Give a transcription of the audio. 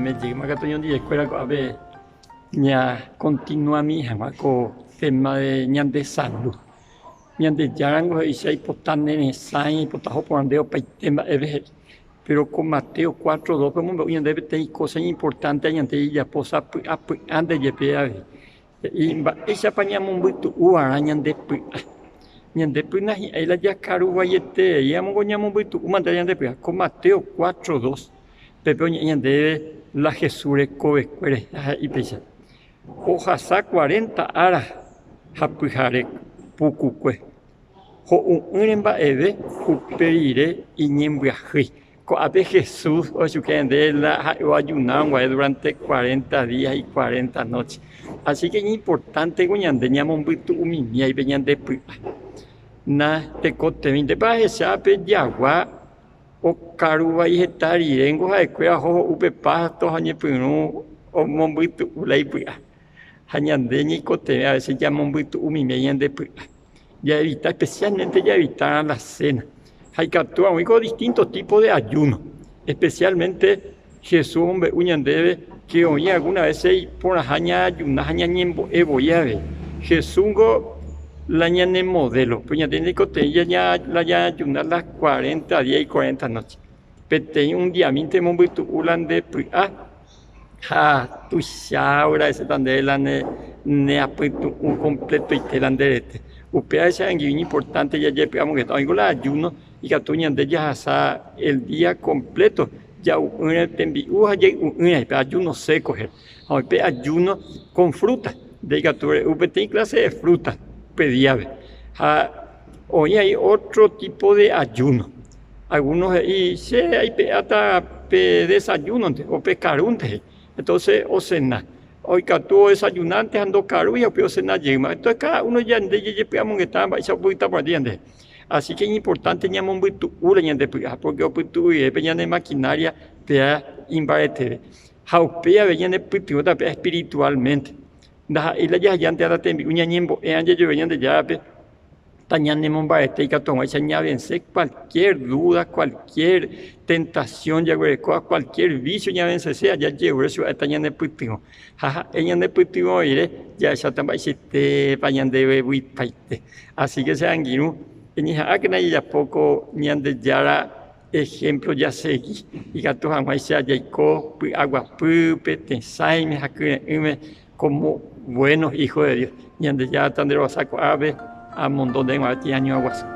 Ñaime jeýma katu ñandivekuéra ko'ápe ñakontinuami hag̃ua ko tema de ñande salu. Ñandejárango he'i che aipota ne resãi, aipota oho porã ndéve opaite mba'épe he'i. Péro ko Mateo 4:2-pe omombe'u ñandéve peteĩ kósa iñimportánte ñande jajapo sapy'apy'ánte jepe avei. He'i mba'éichapa ñamombytu'u va'erã ñande py'a. Ñande py'a hi'ãi la jakaru vaieterei amongo ñamombytu'u mante ñande py'a. Ko Mateo 4:2 pépe oñe'ẽ ñandéve la Jesús rekovekuére ha he'i péicha, Ohasa cuarenta ára ha pyhare pukukue, ho'u'ỹre mba'eve upe rire iñembyahýi. Ko'ápe Jesús ohechuka ñandéve la ha'e oajunárõ guare durante cuarenta día y cuarenta noche. Así que iñimportánte ko ñande ñamombytu'umimi pe ñande py'a. Natekotevẽi. Ndépa ahecha pe jagua okaru vai heta riréngo ha'ekuéra oho ho'u pe pásto ha oñepyrũ omombytu'u la ipy'a. Ha ñande ñaikotevẽ a veces ñamombytu'umimi ñande py'a. Jaevita, especialmente jaevita la cena. Ha ikatu oĩ ko distinto tipo de ayuno. Especialmente Jesús omombe'u ñandéve que oĩ alguna veces iporãha ñaayuna ha ñañembo'e voi avei. Jesús ngo la ñane modelo, pero ñande ñaikotevẽ la ñaayuna las 40 días y 40 noches. Peteĩ un diamínte mombytu'u la nde py'a Ha tuicha ogradeséta ndéve la ne apytu'ũ kompletoite la nde rete. Upéva che angirũ iñimportánte jajepy'amongeta. Oĩko la ajúno ikatu ñande jahasa el día kompléto ja'u'ỹre tembi'u ha jay'u'ỹre, pe ajúno séko héra. Ha oĩ pe ajúno kon frúta, nde ikatu re'u peteĩ kláse de frúta upe díape. Ha oĩ avei ótro típo de ajúno. Algúno he'i, Che aipe'áta pe desayúnonte o pe karúnte, he'i. Entónse osena. Oikatu odesayunánte ha ndokarúi ha upéi osena jeýma. Entónse káda uno ñande jajepy'amongetáva mba'éicha opyta porãite ñandehe. Así ke iñimportánte ñamombytu'u la ñande py'a, pórke opytu'uive pe ñane makinária péa imbareteve. Ha upéi avei ñanepytyvõta péa espirituálmente. Ndaha'éi la jahejánte ára tembi'u ñañembo'éva jajove Ñandejárape. Tañanemombarete ikatu hag̃uáicha ñavense kualkiér dúda, kualkiér tentasión jaguerekóva, kualkiér vísio ñavenseséva, jajerure chupe tañanepytyvõ. Ha ha'e ñanepytyvõ rire jahecháta mba'eichaitépa ñandevevuipaite. Así ke che angirũ, eñeha'ãkena jajapo ko Ñandejára ehémplo jasegi ikatu hag̃uáicha jaiko py'aguapýpe, tesãime ha kyre'ỹme Como buenos hijos de Dios, Ñandejára ta nde rovasa ko'ápe amondo nde g̃uarã tĩañua guasu.